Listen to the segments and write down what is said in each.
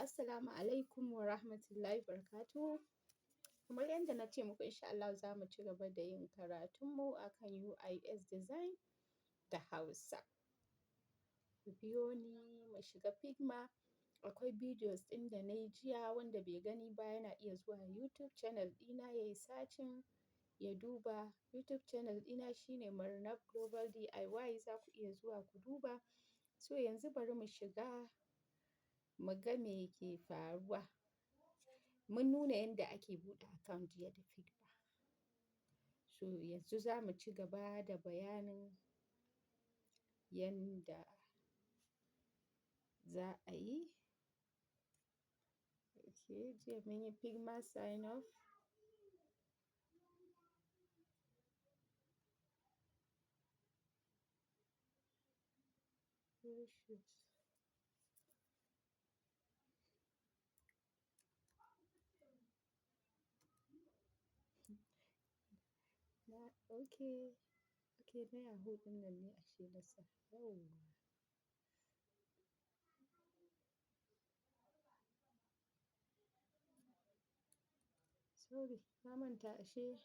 Assalamu alaikum wa rahmatullahi wa barakatuhu. Kamar yadda na ce muku, insha Allah za mu ci gaba da yin karatunmu akan UI/UX design da Hausa. Ku biyo ni mu shiga Figma. Akwai videos ɗin da na yi jiya, wanda bai gani ba yana iya zuwa YouTube channel ɗina ya yi searching ya duba. YouTube channel ɗina shine Murnaf Global DIY, za ku iya zuwa ku duba. So yanzu bari mu shiga mu ga me ke faruwa. Mun nuna yadda ake buɗe account jiya da Figma. So yanzu za mu ci gaba da bayanin yanda za a yi. Okay, jiya mun yi Figma sign up. Oh shoot. Na, okay, na Yahoo ɗin nan ne ashe na sa. Yauwa. Sorry, na manta ashe.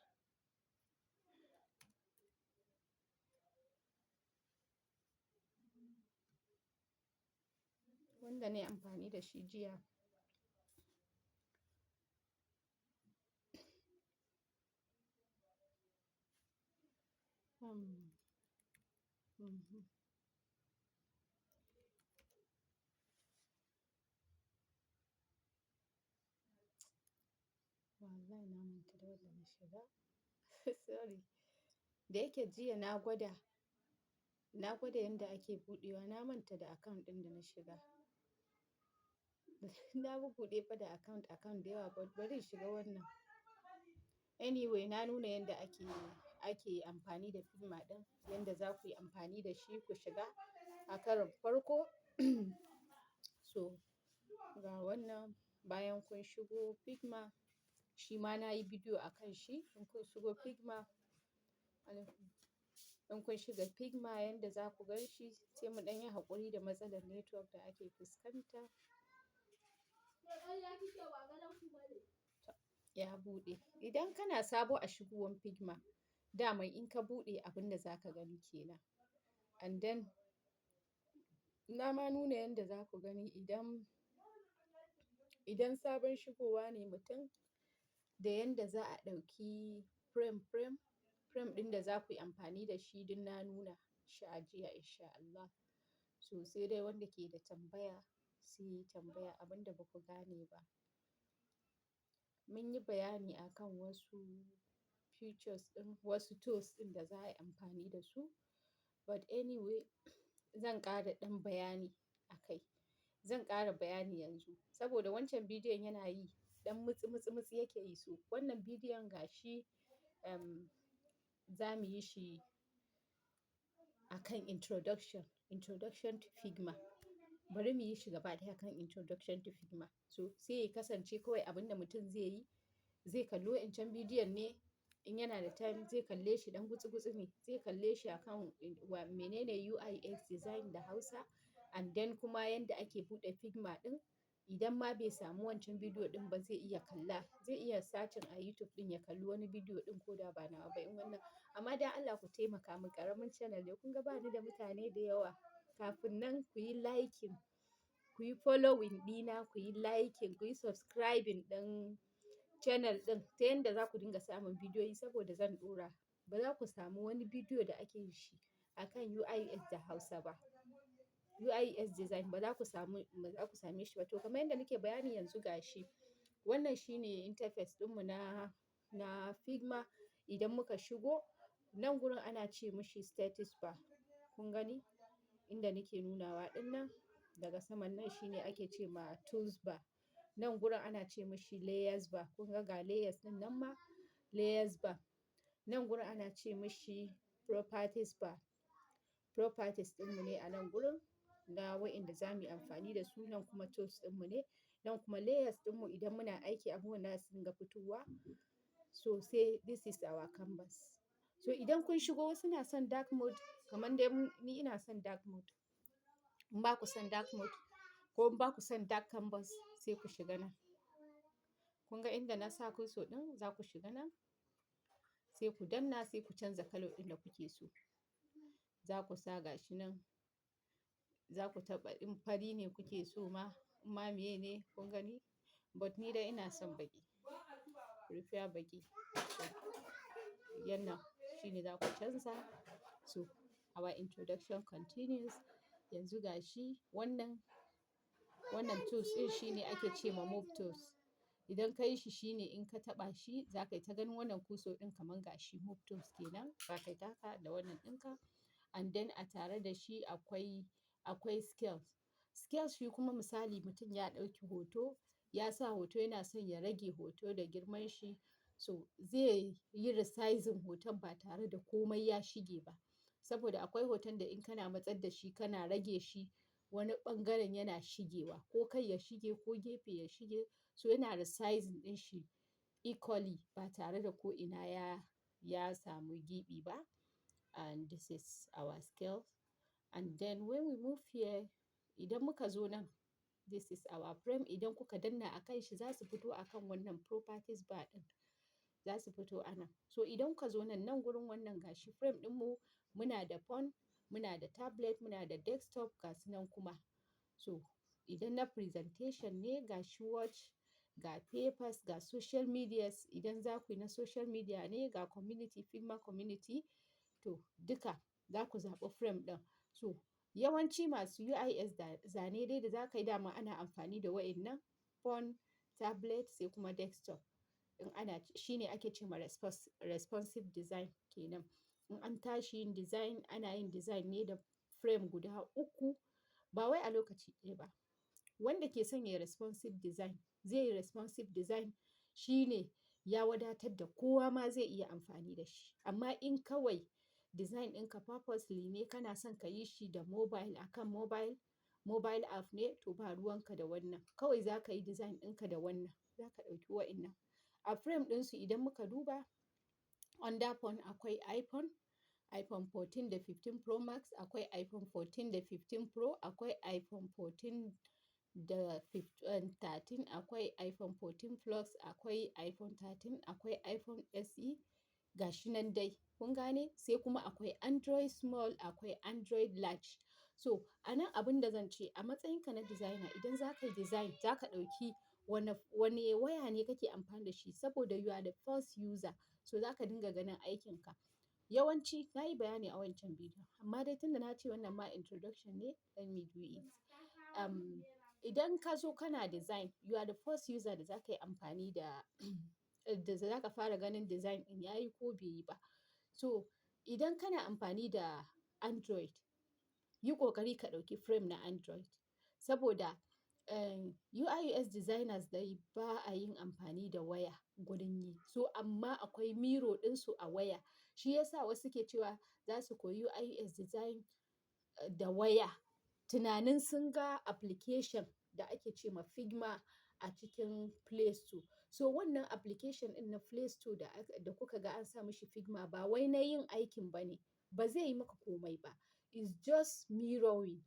Wanda na yi amfani da shi jiya. Wallahi na manta da wanda na shiga. Sorry. Da yake jiya na gwada yanda ake buɗewa, na manta da account ɗin da na shiga. Na bubbuɗe fa da account, account da yawa, but bari in shiga wannan. Anyway, na nuna yanda ake amfani da Figma ɗin, yanda za ku yi amfani da shi ku shiga a karon farko. So ga wannan, bayan kun shigo Figma, shi ma na yi bidiyo a kan shi. In kun shiga Figma, yanda za ku gan shi, sai mu ɗan yi haƙuri da matsalar network da ake fuskanta. Ya buɗe. Idan kana sabo a shigowan Figma, daman in ka buɗe, abin da za ka gani kenan. And then na ma nuna yanda za ku gani idan sabon shigowa ne mutum, da yanda za a ɗauki frame ɗin da za ku yi amfani da shi, duk na nuna shi a jiya, insha Allah. So sai dai wanda ke da tambaya sai yi tambaya abin da ba ku gane ba. Mun yi bayani akan wasu features ɗin, wasu tools ɗin da za a yi amfani da su. But anyway, zan ƙara ɗan bayani a kai. Zan ƙara bayani yanzu saboda wancan bidiyon yana yi ɗan mutsi mutsi mutsi yake yi. So wannan bidiyon gashi za mu yi shi akan introduction to Figma. Bari mu yi shi gaba ɗaya akan introduction to Figma. So sai ya kasance kawai abin da mutum zai yi, zai kalli wa'incan bidiyon ne in yana da time, zai kalle shi ɗan gutsi gutsi ne, zai kalle shi akan wa menene UI/UX design da Hausa, and then kuma yanda ake buɗe Figma ɗin. Idan ma bai samu wancan bidiyo ɗin ba, zai iya kalla, zai iya searching a YouTube ɗin ya kalli wani bidiyo ɗin ko da ba nawa ba in wannan. Amma dan Allah ku taimaka min, ƙaramin channel ne, kun ga bani da mutane da yawa. Kafin nan ku yi liking, ku yi following ɗina, ku yi liking, ku yi subscribing ɗin channel ɗin ta yanda za ku dinga samun bidiyoyi, saboda zan ɗora. Ba za ku samu wani bidiyo da ake yin shi akan UI/UX da Hausa ba. UI/UX design ba za ku same shi ba. To, kamar yadda nake bayani yanzu, gashi. Wannan shine interface ɗinmu na Figma. Idan muka shigo, nan gurin ana ce mashi status bar. Kun gani? Inda nake nunawa ɗinnan daga saman nan shine ake ce ma tools bar. Nan gurin ana ce mashi layers bar. Kun ga ga layers ɗin nan ma, layers bar. Nan gurin ana ce mashi properties bar. Properties ɗinmu ne a nan gurin na wa'inda za mu yi amfani da su. Nan kuma tools ɗinmu ne. Nan kuma layers ɗinmu, idan muna aiki, abubuwan za su dinga fitowa. So sai this is our canvas. So idan kun shigo, wasu na son dark mode, kamar dai ni ina son dark mode. In ba ku son dark mode, Ko in ba ku son dark canvas, sai ku shiga nan. Kun ga inda na sa cursor ɗin, za ku shiga nan. Sai ku danna, sai ku canza colour ɗin da kuke so. Za ku sa gashi nan. Za ku taɓa in fari ne kuke so ma, in ma meye ne, kun gani? But ni dai ina son baƙi. Prefer baƙi. Yannan shine za ku canza. So our introduction continues. Yanzu gashi wannan tools ɗin shine ake ce ma move tools. Idan ka yi shi, shine in ka taɓa shi, za ka yi ta ganin wannan cursor ɗin kaman gashi, move tools kenan. Za ka yi taka da wannan ɗinka. And then a tare da shi akwai scale. Scale shi kuma, misali mutum ya ɗauki hoto, ya sa hoto, yana son ya rage hoto da girman shi. So zai yi resizing hoton ba tare da komai ya shige ba. Saboda akwai hoton da in kana matsar da shi, kana rage shi, wani ɓangaren yana shigewa, ko kai ya shige ko gefe ya shige. So yana resizing ɗin shi equally ba tare da ko ina ya samu gibi ba. And this is our scale. And then when we move here, idan muka zo nan, this is our frame. Idan kuka danna a kan shi, za su fito a kan wannan properties bar ɗin. Za su fito a nan. So idan kuka zo nan, nan gurin wannan, gashi frame ɗinmu, muna da phone, muna da tablet, muna da desktop, ga su nan kuma. So idan na presentation ne, ga shi watch, ga papers, ga social medias. Idan za ku yi na social media ne, ga community, Figma community, to duka za ku zaɓi frame ɗin. So yawanci masu UI/UX da zane dai da za ka yi, dama ana amfani da wa'innan phone, tablet, sai kuma desktop. In ana shi ne ake ce ma responsive design kenan. In an tashi yin design, ana yin design ne da frame guda uku, ba wai a lokaci ɗaya ba. Wanda ke son ya yi responsive design, zai yi responsive design, shi ne ya wadatar da kowa ma zai iya amfani da shi. Amma in kawai design ɗinka purposely ne kana son ka yi shi da mobile, akan mobile app ne, to ba ruwanka da wannan. Kawai za ka yi design ɗinka da wannan. Za ka ɗauki wa'innan. A frame ɗinsu, idan muka duba under phone, akwai iPhone, iPhone 14 da 15 Pro Max, akwai iPhone 14 da 15 Pro, akwai iPhone 14 da 13, akwai iPhone 14 Plus, akwai iPhone 13, akwai iPhone SE, ga shi nan dai. Kun gane? Sai kuma akwai Android small, akwai Android large. So a nan abin da zan ce, a matsayinka na designer, idan za ka yi design, za ka ɗauki wane waya ne kake amfani da shi, saboda you are the first user. So za ka dinga ganin aikinka. Yawanci na yi bayani a wancan bidiyon, amma dai tunda na ce wannan ma introduction ne, let me do it. Idan ka zo kana design, you are the first user da za ka yi amfani da za ka fara ganin design ɗin ya yi ko bai yi ba. So idan kana amfani da Android, yi ƙoƙari ka ɗauki frame na Android. Saboda UI UX designers dai ba a yin amfani da waya gurin yi. So amma akwai mirror ɗinsu a waya. Shi ya sa wasu ke cewa za su koyi UI UX design da waya. Tunanin sun ga application da ake ce ma Figma a cikin Play Store. So wannan application ɗin na Play Store da kuka ga an sa mashi Figma, ba wai na yin aikin ba ne. Ba zai yi maka komai ba. It's just mirroring.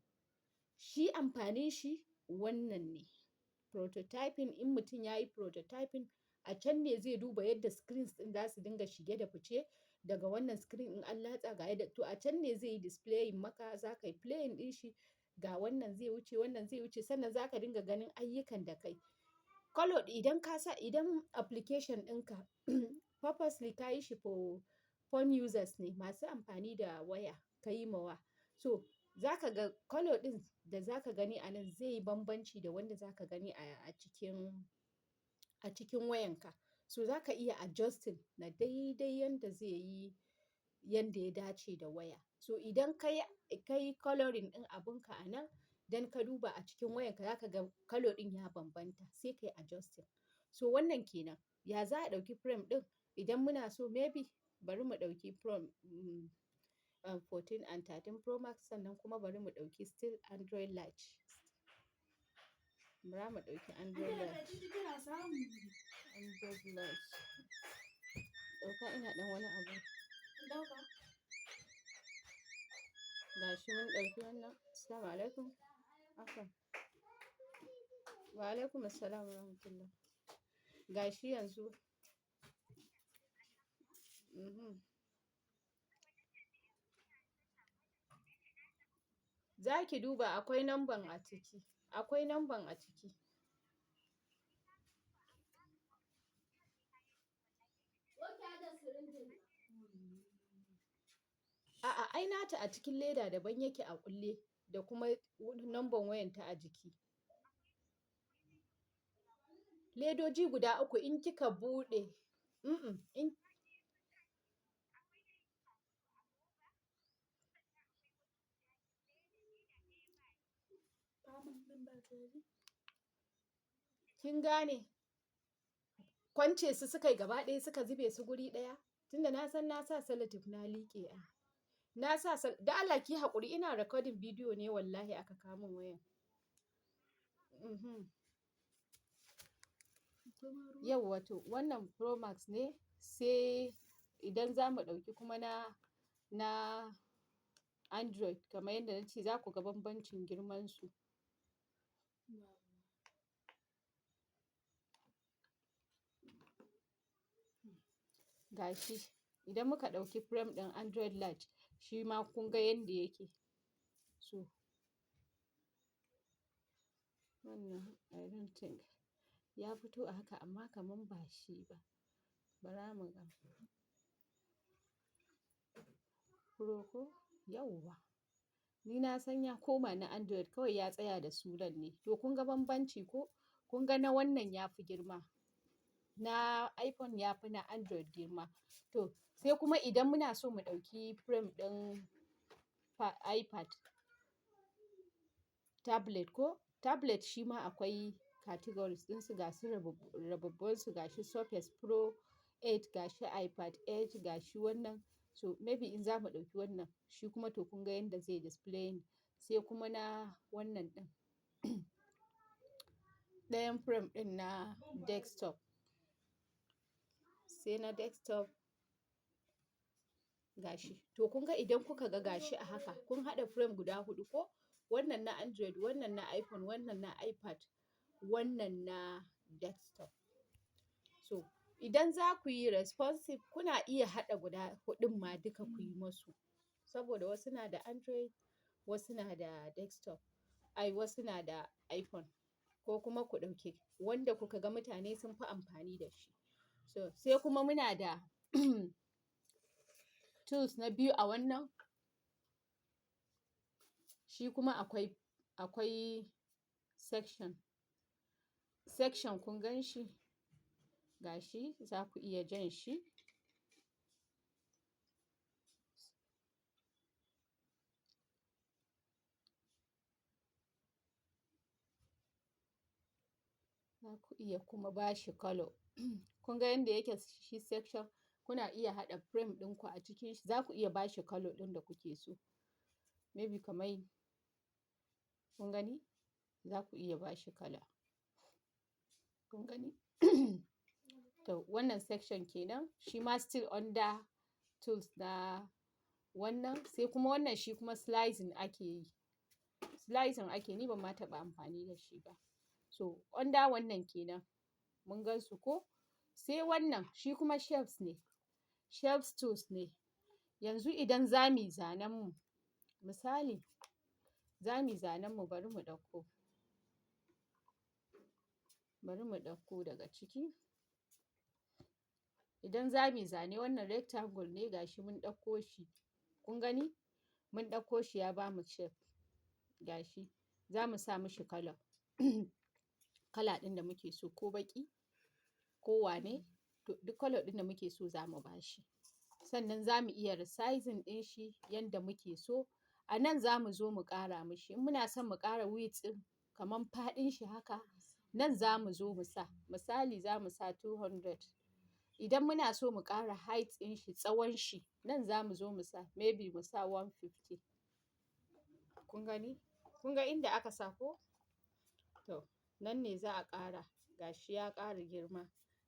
Shi amfanin shi wannan ne. Prototyping, in mutum ya yi prototyping, a can ne zai duba yadda screens ɗin za su dinga shige da fice daga wannan screen, in an latsa ga yadda, to a can ne zai yi displaying maka, za ka yi playing ɗin shi, ga wannan zai wuce, wannan zai wuce, sannan za ka dinga ganin ayyukan da kai. Color, idan ka sa, idan application ɗinka purposely ka yi shi for phone users ne, masu amfani da waya ka yi ma wa. So za ka ga color ɗin da za ka gani a nan zai yi bambanci da wanda za ka gani a cikin wayanka. So za ka iya adjusting na daidai yanda zai yi, yanda ya dace da waya. So idan ka yi coloring ɗin abunka a nan, dan ka duba a cikin wayanka, za ka ga color ɗin ya bambanta, sai ka yi adjusting. So wannan ke nan. Ya za a ɗauki frame ɗin? Idan muna so, maybe bari mu ɗauki frame 14 and 13 Pro Max, sannan kuma bari mu ɗauki still Android large. Bara mu ɗauki Android large. Android large. Ɗauka, ina ɗan wani abu. Ga shi mun ɗauki wannan. Assalamu alaikum. Afwan. Wa alaikum assalam wa rahmatullah. Gashi yanzu. Za ki duba, akwai namban a ciki. Akwai namban a ciki. A'a, ai nata a cikin leda daban yake a kulle da kuma namban wayanta a jiki. Ledoji guda uku in kika buɗe. In kin gane? Kwance su suka yi gaba ɗaya suka zube su guri ɗaya? Tunda na san na sa cellotape na liƙe ai. Na sa da Allah ki haƙuri, ina recording bidiyo ne, wallahi aka kawo min wayan. Yauwa, to wannan Pro Max ne. Sai idan za mu ɗauki kuma na Android, kamar yadda na ce, za ku ga bambancin girman su. Gashi idan muka ɗauki frame ɗin Android large, shi ma kun ga yadda yake. So wannan I don't think ya fito a haka, amma kaman ba shi ba. Bara mu ga. Pro ko? Yauwa. Ni na san ya koma na Android, kawai ya tsaya da sunan ne. To kun ga bambanci ko? Kun ga na wannan ya fi girma. Na iPhone ya fi na Android girma. To sai kuma idan muna so mu ɗauki frame ɗin iPad, tablet ko? Tablet shi ma akwai categories ɗinsu, ga su rababbun su, gashi Surface Pro 8, gashi iPad 8, gashi wannan. So maybe in za mu ɗauki wannan, shi kuma to kun ga yanda zai display. Sai kuma na wannan ɗin. Ɗayan frame ɗin na desktop. Sai na desktop gashi. To kun ga idan kuka ga gashi a haka, kun haɗa frame guda huɗu ko? Wannan na Android, wannan na iPhone, wannan na iPad, wannan na desktop. So idan za ku yi responsive, kuna iya haɗa guda huɗun ma duka ku yi masu. Saboda wasu na da Android, wasu na da desktop, ai wasu na da iPhone, ko kuma ku ɗauki wanda kuka ga mutane sun fi amfani da shi. So sai kuma muna da tools na biyu a wannan. Shi kuma akwai section. Section kun gan shi? Gashi za ku iya jan shi. Za ku iya kuma ba shi colour. Kun ga yanda yake shi section, kuna iya haɗa frame ɗinku a cikin shi, za ku iya ba shi colour ɗin da kuke so. Maybe kamar kun gani? Za ku iya ba shi kala. Kun gani? To wannan section kenan, shi ma still under tools na wannan. Sai kuma wannan, shi kuma slicing ake yi. Slicing ake, ni ban ma taɓa amfani da shi ba. So under wannan kenan. Mun gan su ko? Sai wannan, shi kuma shapes ne. Shapes tools ne. Yanzu idan za mu yi zanen mu, misali, za mu yi zanen mu, bari mu ɗauko. Bari mu ɗauko daga ciki. Idan za mu yi zane, wannan rectangle ne, gashi mun ɗauko shi. Kun gani? Mun ɗauko shi, ya bamu shape. Gashi. Za mu sa mishi colour. Kala ɗin da muke so, ko baƙi ko wane, to duk colour ɗin da muke so za mu ba shi. Sannan za mu iya resizing ɗin shi yanda muke so. A nan za mu zo mu ƙara mishi. In muna son mu ƙara width ɗin, kamar faɗin shi haka, nan za mu zo mu sa. Misali, za mu sa 200. Idan muna so mu ƙara height ɗin shi, tsawon shi, nan za mu zo mu sa, maybe mu sa 150. Kun gani? Kun ga inda aka sa ko? To nan ne za a ƙara. Gashi ya ƙara girma,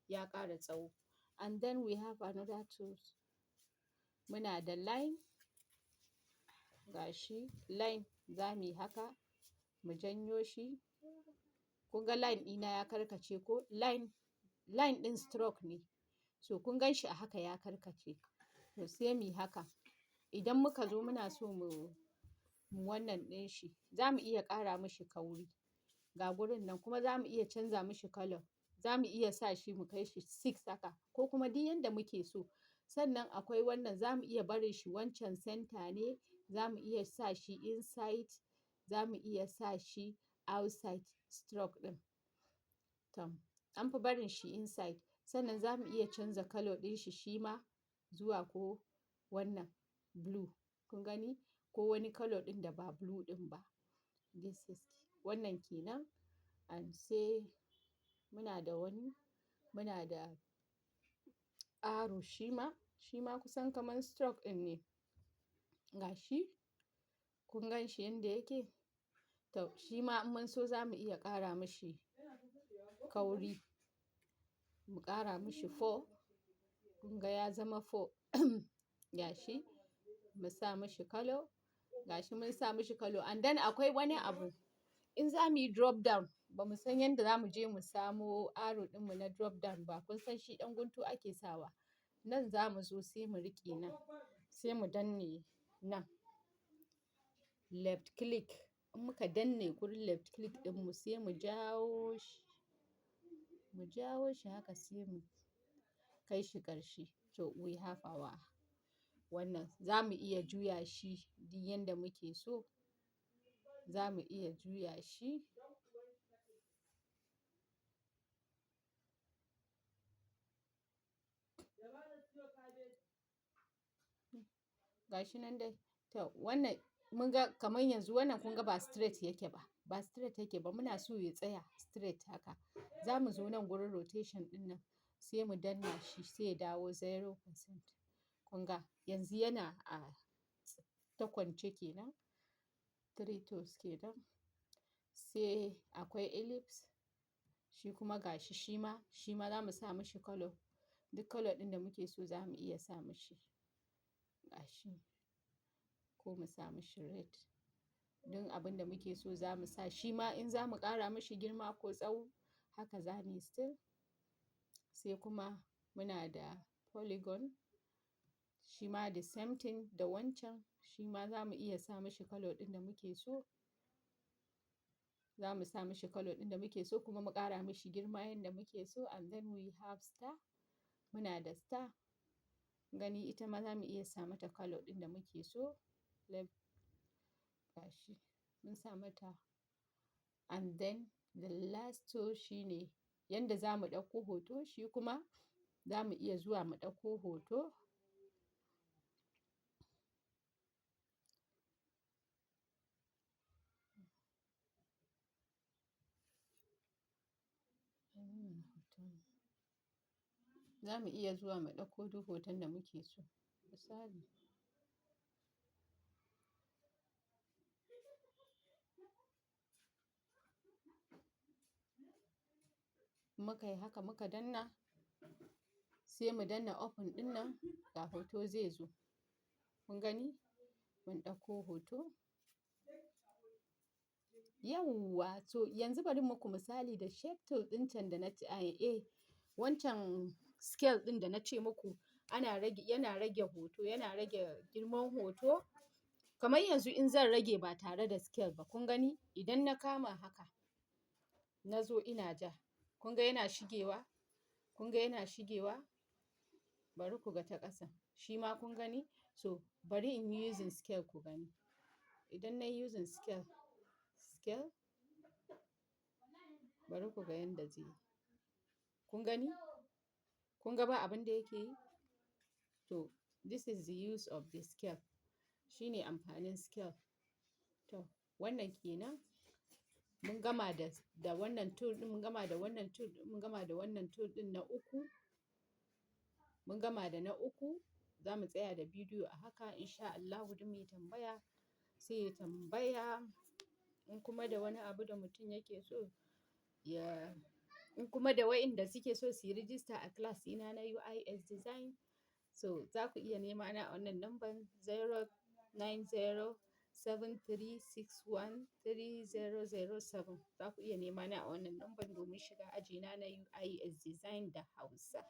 ya ƙara tsawo. And then we have another tools. Muna da line. Gashi line, za mu yi haka, mu janyo shi. Kun ga line ɗina ya karkace ko? Line ɗin stroke ne. So kun gan shi a haka ya karkace. To, sai mu yi haka. Idan muka zo muna so mu wannan ɗin shi, za mu iya ƙara mishi kauri. Ga gurin nan kuma za mu iya canza mishi colour. Za mu iya sa shi mu kai shi 6 haka ko kuma duk yanda muke so. Sannan akwai wannan, za mu iya barin shi wancan center ne, za mu iya sa shi inside, za mu iya sa shi outside stroke ɗin. Tom, an fi barin shi inside. Sannan za mu iya canza colour ɗin shi shima zuwa ko wannan blue. Kun gani? Ko wani colour ɗin da ba blue ɗin ba. This is wannan kenan. And sai muna da wani, muna da arrow shima kusan kamar stroke ɗin ne. Ga shi, kun gan shi yanda yake? To, shi ma in mun so za mu iya ƙara mishi kauri. Mu ƙara mishi 4. Kun ga ya zama 4. Ga shi, mu sa mishi colour. Ga shi mun sa mishi colour. And then akwai wani abu. In za mu yi drop down, ba mu san yanda za mu je mu samo arrow ɗinmu na drop down ba. Kun san shi ɗan guntu ake sawa. Nan za mu zo sai mu riƙe nan, sai mu danne nan. Left click. In muka danne gurin left click ɗinmu, sai mu jawo shi. Mu jawo shi haka sai mu kai shi ƙarshe. To, we have our wannan. Za mu iya juya shi duk yanda muke so. Za mu iya juya shi. Ga shi nan dai. To, wannan mun ga kamar yanzu wannan, kun ga ba straight yake ba. Ba straight yake ba. Muna so ya tsaya straight haka. Za mu zo nan gurin rotation ɗin nan, sai mu danna shi sai ya dawo 0%. Kun ga yanzu yana a ta kwance kenan. Three tools kenan. Sai akwai ellipse. Shi kuma ga shi shima za mu sa mishi colour. Duk colour ɗin da muke so za mu iya sa mishi. Ga shi. Ko mu sa mishi red. Duk abin da muke so za mu sa. Shi ma in za mu ƙara mishi girma ko tsawo, haka za mu yi still. Sai kuma muna da polygon. Shi ma the same thing da wancan. Shi ma za mu iya sa mishi colour ɗin da muke so. Za mu sa mishi colour ɗin da muke so kuma mu ƙara mishi girma yanda muke so. And then we have star. Muna da star. Gani, ita ma za mu iya sa mata colour ɗin da muke so. Left. Ga shi. Mun sa mata. And then the last tool shine yanda za mu ɗauko hoto. Shi kuma za mu iya zuwa mu ɗauko hoto. Za mu iya zuwa mu ɗauko duk hoton da muke so. Misali. Muka yi haka muka danna, sai mu danna open ɗin nan, ga hoto zai zo. Kun gani? Mun ɗauko hoto. Yauwa! To, yanzu bari muku misali da shape tool ɗin can da na ce, wancan scale ɗin da na ce muku ana rage, yana rage hoto, yana rage girman hoto. Kamar yanzu in zan rage ba tare da scale ba, kun gani? Idan na kama haka, na zo ina ja, kun ga yana shigewa? Kun ga yana shigewa? Bari ku ga ta ƙasa. Shi ma kun gani? So bari in yi using scale ku gani. Idan na yi using scale, bari ku ga yanda zai yi. Kun gani? Kun ga ba abin da yake yi? To, this is the use of the scale. Shi ne amfanin scale. To, wannan kenan. Mun gama da wannan tool ɗin, mun gama da wannan tool ɗin, mun gama da wannan tool ɗin na uku. Mun gama da na uku. Za mu tsaya da bidiyo a haka in sha Allahu. Duk mai tambaya sai ya tambaya. In kuma da wani abu da mutum yake so ya, in kuma da wa'inda suke so su yi register a class ɗina na UIS design, so za ku iya nema na a wannan number 090 73613007. Za ku iya nema na a wannan lambar domin shiga ajina na UI UX Design da Hausa.